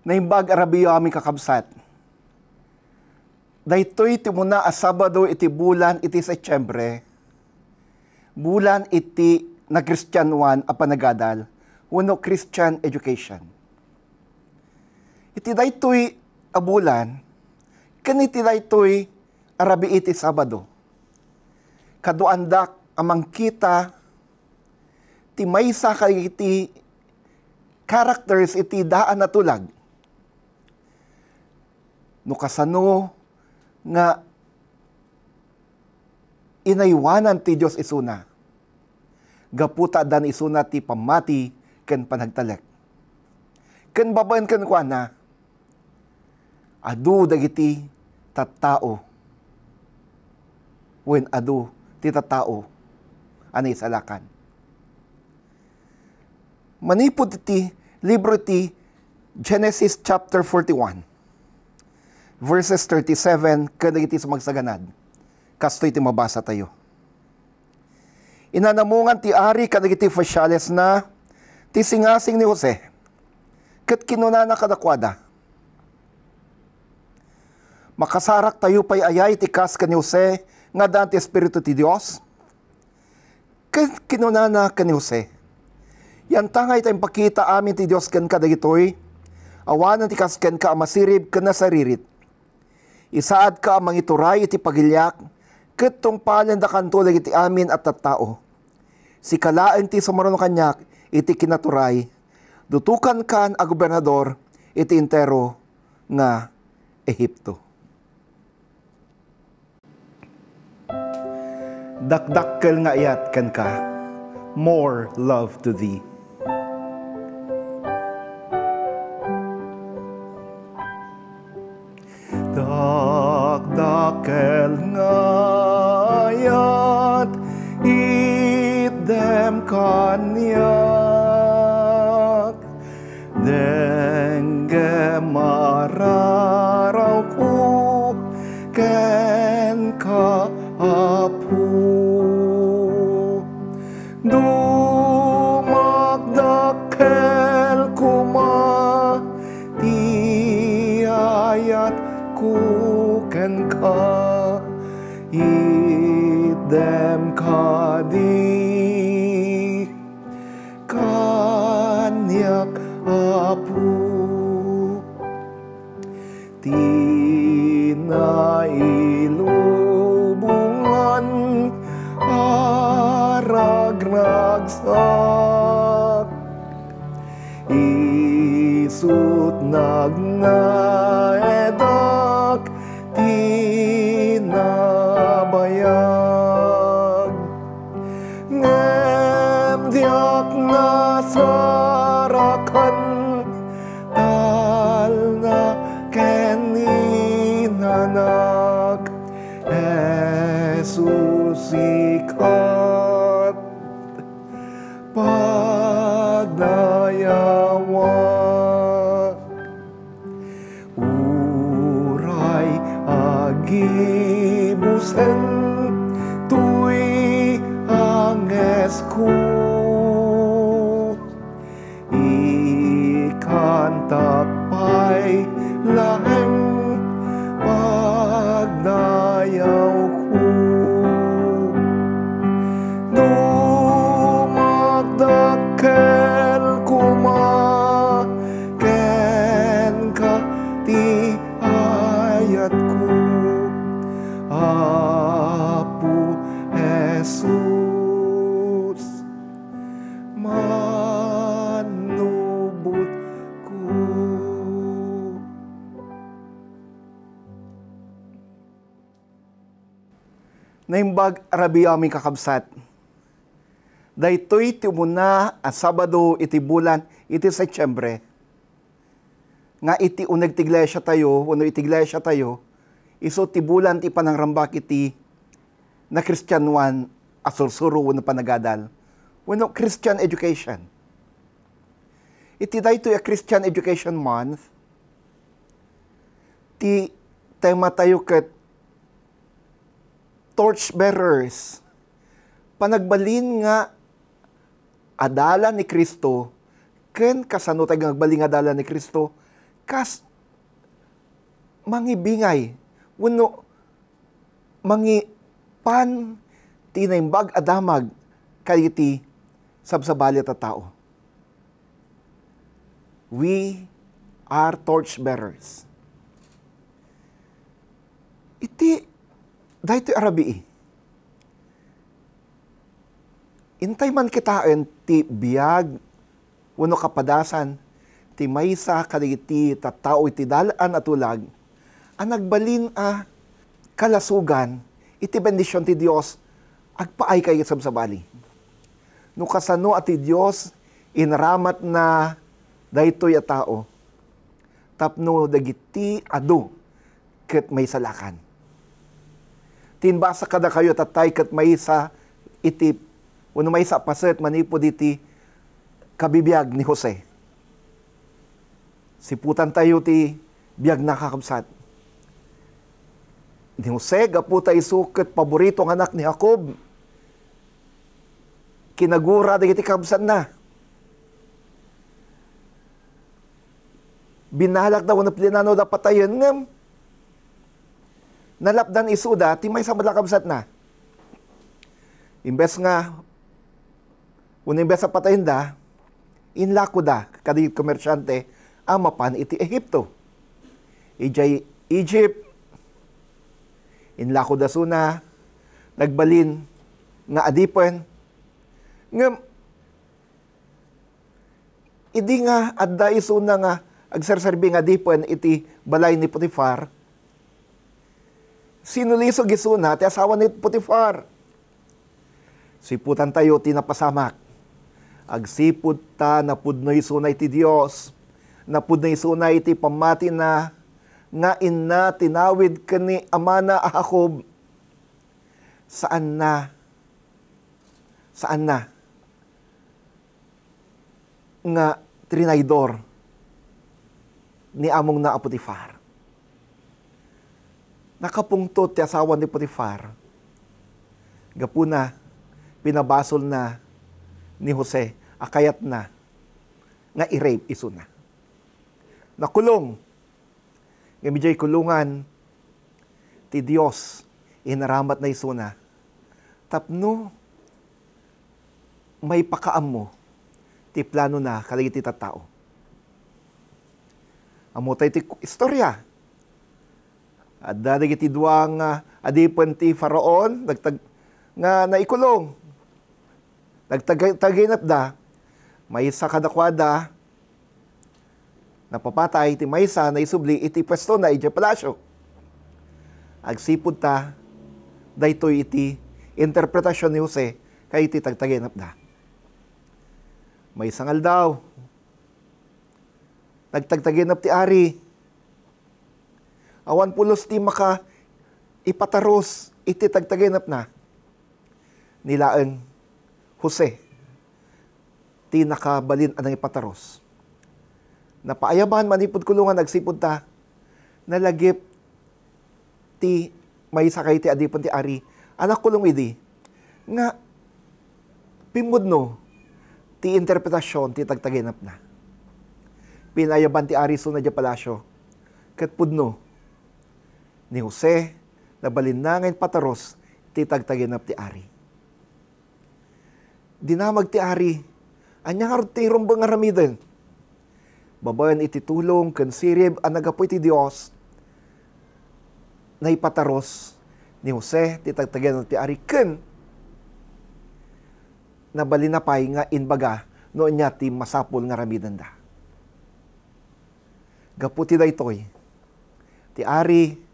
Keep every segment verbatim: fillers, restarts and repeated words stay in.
Naimbag a rabii amin, kakabsat. Daytoy ti umuna a Sabado iti bulan iti Setyembre, bulan iti nakristianoan a panagadal wenno Christian education. Iti daytoy a bulan, ken iti daytoy a rabii iti Sabado, kaduaandak a mangkita ti maysa kadagiti characters iti daan a tulag. No kasano nga inaywanan ti Dios isuna, gapu ta addan isuna ti pammati ken panagtalek. Ken babaen kenkuana, adu dagiti tattao, wen adu ti tattao a naisalakan. Manipud iti libro ti Genesis chapter forty-one, verses thirty-seven ken dagiti sumagsaganad, kastoy ti mabasatayo. Inanamungan ti ari kadagiti ofisialesna ti singasing ni Jose, ket kinunana kadakuada, "Makasaraktayo pay aya iti kas ken ni Jose nga addaan ti Espiritu ti Dios?" Ket kinunana ken ni Jose, "Yantangay ta impakita amin ti Dios kenka dagitoy, awanen ti kas kenka a masirib ken nasaririt. Isaadka a mangituray iti pagiliak, ket tungpalendakanto dagiti amin a tattao. Sika laeng ti sumaruno kaniak iti kinaturay. Dutokankan a gobernador iti entero nga Ehipto." Dakdakkel nga ayat kenka. More love to thee. Dakdakkel nga ayat itdem kaniak. Denggem a rarawko kenka, Apo. Dumakdakkel koma ti ayatko kenka, itdem kadi kaniak, Apo. Ti nailubongan a ragragsak, isut' nagnaedak ti nabayag. Ngem diak nasarakan, talna ken inanak, Jesus, sika ti pagdayawak. Uray agibusen toy angesko, ikantak pay laeng pagdayawko. Dumakdakkel koma kenka ti ayatko, Apo Jesus, manubotko. Naimbag a rabii amin, kakabsat. Daytoy ti umuna a Sabado iti bulan iti Setyembre, nga iti uneg ti iglesia tayo, wenno iti iglesia tayo, isu ti bulan ti panangrambak iti nakristianoan a sursuro wenno panagadal, wenno Christian education. Iti daytoy a Christian Education Month, ti tema tayo ket torch bearers, panagbalin nga adalan ni Cristo, ken kasano tayo nga agbalin nga adalan ni Cristo, kas mangibingay wenno mangipan ti naimbag a damag kadagiti sabsabali a tattao. We are torch bearers. Iti daytoy a rabii, intay man kitaen ti biag wenno kapadasan ti maysa kadagiti tattao iti dal-an a tulag a nagbalin a kalasogan iti bendision ti Dios agpaay kadagiti sabsabali. No kasano a ti Dios inaramatna daytoy a tao tapno dagiti adu ket maisalakan. Ti imbasa kadakayo tattay ket maysa iti, wenno maysa a paset manipud iti kabibiag ni Jose. Siputantayo ti biagna, kakabsat. Ni Jose, gapu ta isu ket paborito nga anak ni Jacob, kinagura dagiti kakabsatna. Binalakda wenno plinanoda patayen, ngem nalapdan isuda ti maysa met a kabsatna. Imbes nga, wenno imbes a patayenda, inlakoda kadagiti komersiante a mapan iti Egipto. Idiay Egypt, inlakoda isuna, nagbalin nga adipen. Ngem idi nga adda isuna nga agserserbi nga adipen iti balay ni Potifar, sinulisog isuna ti asawa ni Potifar. Siputantayo ti napasamak. Agsipud ta napudno isuna iti Dios, napudno isuna iti pammatina nga inna tinawid ken ni amana a Jacob. Saanna, saanna nga trinaydor ni amongna a Potifar. Nakapungtot ti asawa ni Potifar. Gapuna, pinabasolna ni Jose a kayatna nga i-rape isuna. Nakulong. Ngem idiay kulongan, ti Dios inaramatna isuna tapno maipakaammo ti planona kadagiti tattao. Ammotay ti istorya. Adda dagiti dua nga adipen ti Faraon, nagtag-, nga naikulong. Nagtag-, taginapda, maysa kadakuada, napapatay, ti maysa, naisubli iti puestona idiay palasio. Agsipud ta, daytoy iti interpretasion ni Jose ken iti tagtaginapda. Maysa nga aldaw, nagtagtaginap ti ari. Awan pulos ti makaipataros iti tagtaginapna. Ni laeng Jose ti nakabalin a nangipataros. Napaayaban manipud kulongan agsipud ta nalagip ti maysa kadagiti adipen ti ari a nakulong idi nga pimmudno ti interpretasion ti tagtaginapna. Pinaayaban ti ari isuna idiay palasio ket pudno ni Jose, nabalinna nga impataros ti tagtaginap ti ari. Dinamag ti ari, ania ngarud ti rumbeng nga aramiden? Babaen iti tulong ken sirib a naggapu iti Dios, naipataros ni Jose ti tagtaginap ti ari ken nabalinna pay nga imbaga no ania ti masapul nga aramidenda. Gapu ti daytoy, ti ari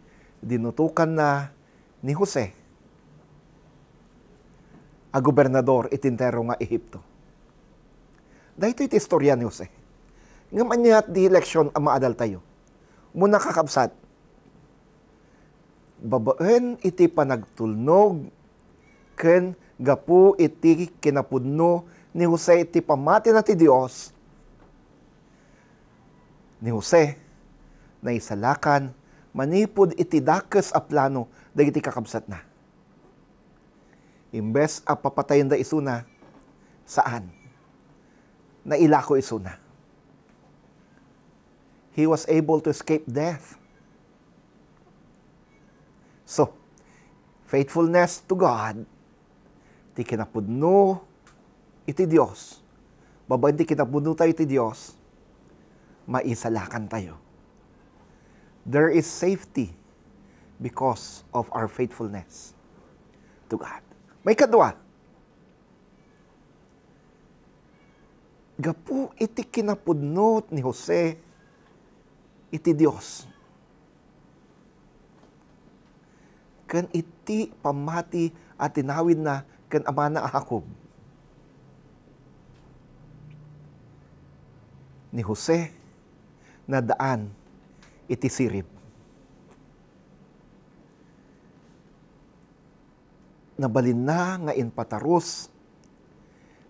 dinutokanna ni Jose a gobernador iti entero nga Ehipto. Daytoy ti istorya ni Jose. Ngem ania ti leksion a maadaltayo? Muna, kakabsat, babaen iti panagtulnog ken gapu iti kinapudno ni Jose iti pammatina ti Dios, ni Jose naisalakan manipud iti dakes a plano dagiti kakabsatna. Imbes a papatayenda isuna, saan. Nailako isuna. He was able to escape death. So, faithfulness to God, ti kinapudno iti Dios, babaen ti kinapudno tayo iti Dios, maisalakan tayo. There is safety because of our faithfulness to God. Maikadua, gapu iti kinapudno ni Jose iti Dios, ken iti pammati a tinawidna ken amana a Jacob, ni Jose nadaan iti sirib. Nabalinna nga impatarus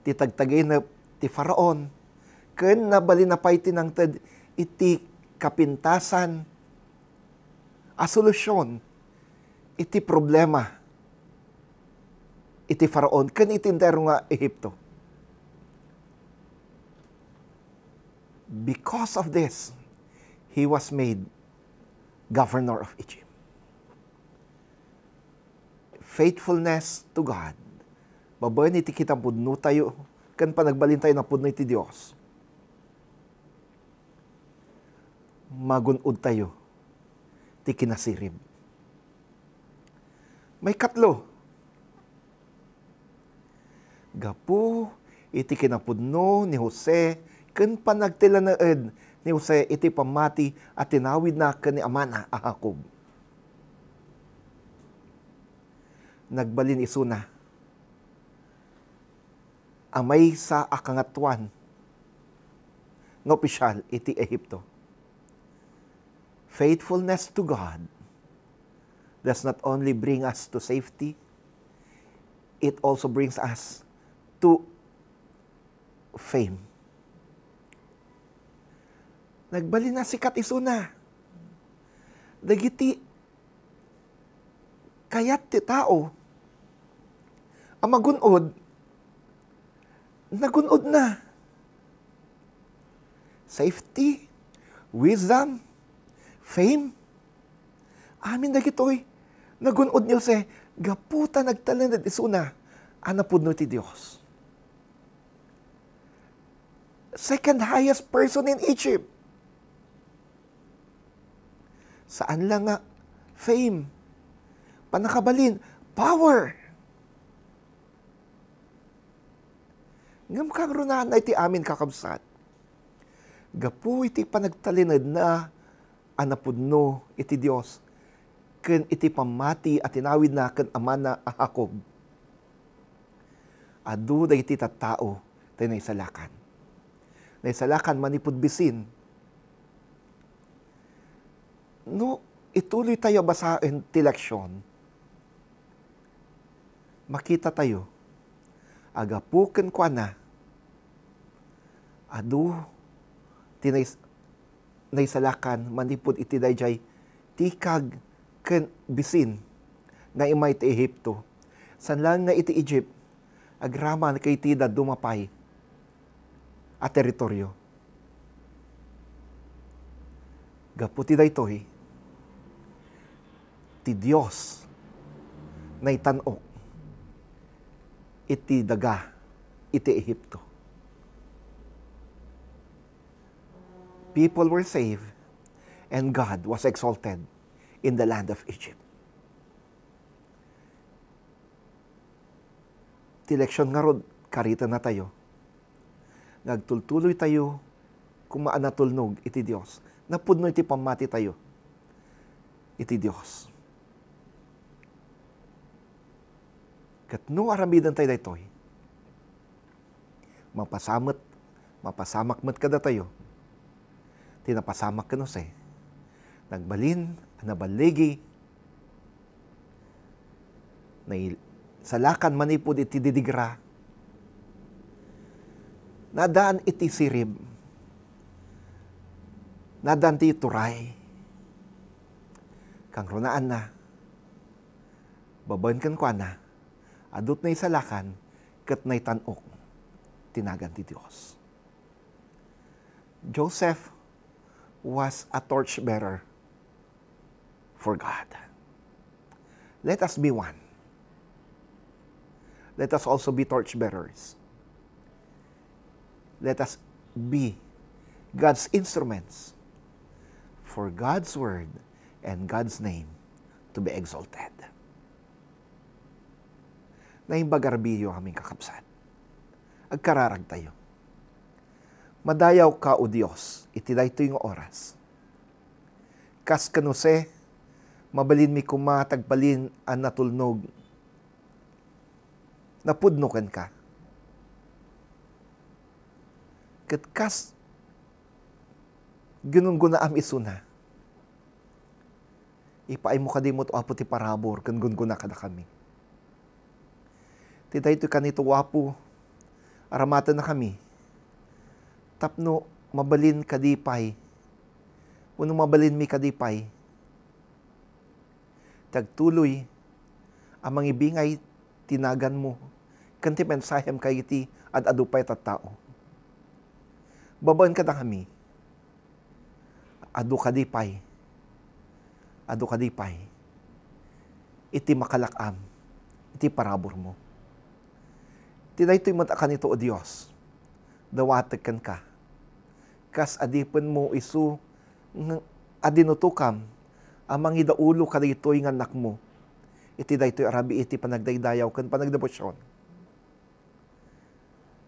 ti tagtagayna ti Faraon, ken nabalinna pay ti nangted iti kapintasan a solusyon iti problema iti Faraon ken iti entero nga Ehipto. Because of this, he was made governor of Egypt. Faithfulness to God. Babaen iti kinapudno tayo ken panagbalin tayo napudno iti Dios, magun-od tayo ti kinasirib. Maikatlo, gapu iti kinapudno ni Jose ken panagtilaneed ni Jose iti pammati a tinawidna ken ni amana a Jacob, nagbalin isuna a maysa a kangatoan nga opisyal iti Ehipto. Faithfulness to God does not only bring us to safety, it also brings us to fame. Nagbalin a sikat isuna dagiti kayat ti tao a magun-od, nagun-odna. Safety, wisdom, fame, amin dagitoy nagun-od ni Jose gapu ta nagtalned isuna a napudno ti Dios. Second highest person in Egypt. Saan la nga fame, pannakabalin, power. Ngem kangrunaan iti amin, kakabsat, gapu iti panagtalnedna a napudno iti Dios ken iti pammati a tinawidna ken amana a Jacob, adu dagiti tattao ti naisalakan. Naisalakan manipud bisin. No ituloy tayo a basaen ti leksion, makita tayo a gapu kenkuana, adu ti nais-, naisalakan manipud iti daydiay tikag ken bisin nga immay ti Egipto. Saan laeng nga iti Egypt, agraman ket iti dadduma pay a teritorio. Gapu ti daytoy, ti Dios naitan-ok iti daga iti Egipto. People were saved and God was exalted in the land of Egypt. Ti leksion ngarud, karitennatayo nga agtultuloytayo koma a natulnog iti Dios. Napudno iti pammatitayo iti Dios. Ket no aramidentayo daytoy, mapasamet, mapasamak met kadatayo ti napasamak ken Jose. Nagbalin a naballigi, naisalakan manipud iti didigra. Nadan iti sirib. Nadan ti turay. Kangrunaanna, babaen kenkuana, adu ti naisalakan ket naitan-ok ti nagan ti Dios. Joseph, was a torchbearer for God. Let us be one. Let us also be torchbearers. Let us be God's instruments for God's word and God's name to be exalted. Naimbag a rabiiyo, amin kakabsat. Agkararagtayo. Madayawka, O Dios, iti daytoy nga oras. Kas ken Jose, mabalinmi koma ti agbalin a natulnog, napudno kenka. Ket kas ginunggunaam isuna, ipaaymo kadi met, Apo, ti parabur ken gungguna kadakami. Ti daytoy kanito, Apo, aramatennakami tapno mabalin kadi pay, wenno mabalinmi kadi pay ti agtuloy a mangibingay ti naganmo ken ti mensahem kadagiti ad-adu pay a tattao. Babaen kadakami, adu kadi pay, adu kadi pay iti makalak-am iti paraburmo. Ti daytoy met a kanito, O Dios, dawatek kenka, kas adipenmo isu nga adinutokam a mangidaulo kadaytoy nga annakmo iti daytoy a rabii ti panagdaydayaw ken panagdebosion.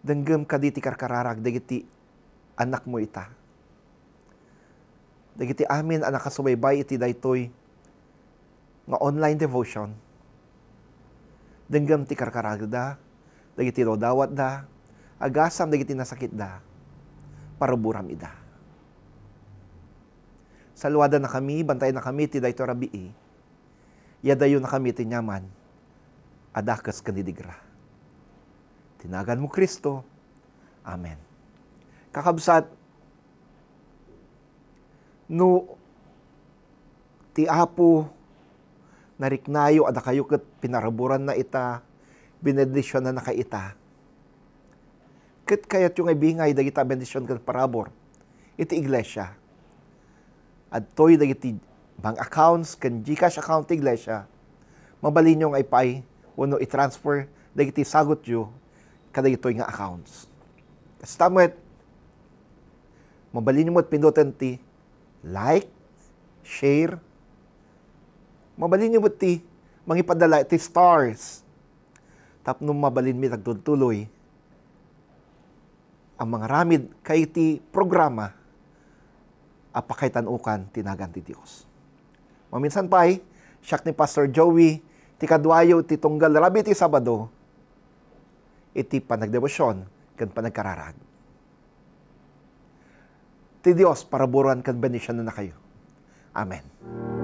Denggem kadi ti karkararag dagiti annakmo ita. Dagiti amin a nakasubaybay iti daytoy nga online devotion, denggem ti karkararagda, dagiti dawdawatda, agasam dagiti nasakitda, paraburam ida. Saluadannakami, bantayannakami ti daytoy a rabii, iadayonnakami ti aniaman a dakes ken didigra. Ti naganmo, Cristo. Amen. Kakabsat, no ti Apo nariknayo a dakayo ket pinaraburanna ita, benendisionannaka ita, ket kayatyo nga ibingay dagita a bendision ken parabur iti iglesia, adtoy dagiti bank accounts ken GCash account ti iglesia, mabalinyo nga ipaay wenno i-transfer dagiti sagutyo kadagitoy nga accounts. Kasta met, mabalinyo met pindutan ti like, share, mabalinyo met ti mangipadala iti stars tapno mabalinmi ti agtultuloy a mangaramid kadagiti programa a pakaitan-okan ti nagan ti Dios. Maminsan pay, siak ni Pastor Joey ti kaduayo ti tunggal rabii ti Sabado iti panagdebosion ken panagkararag. Ti Dios paraburan ken bendisionannakayo. Amen.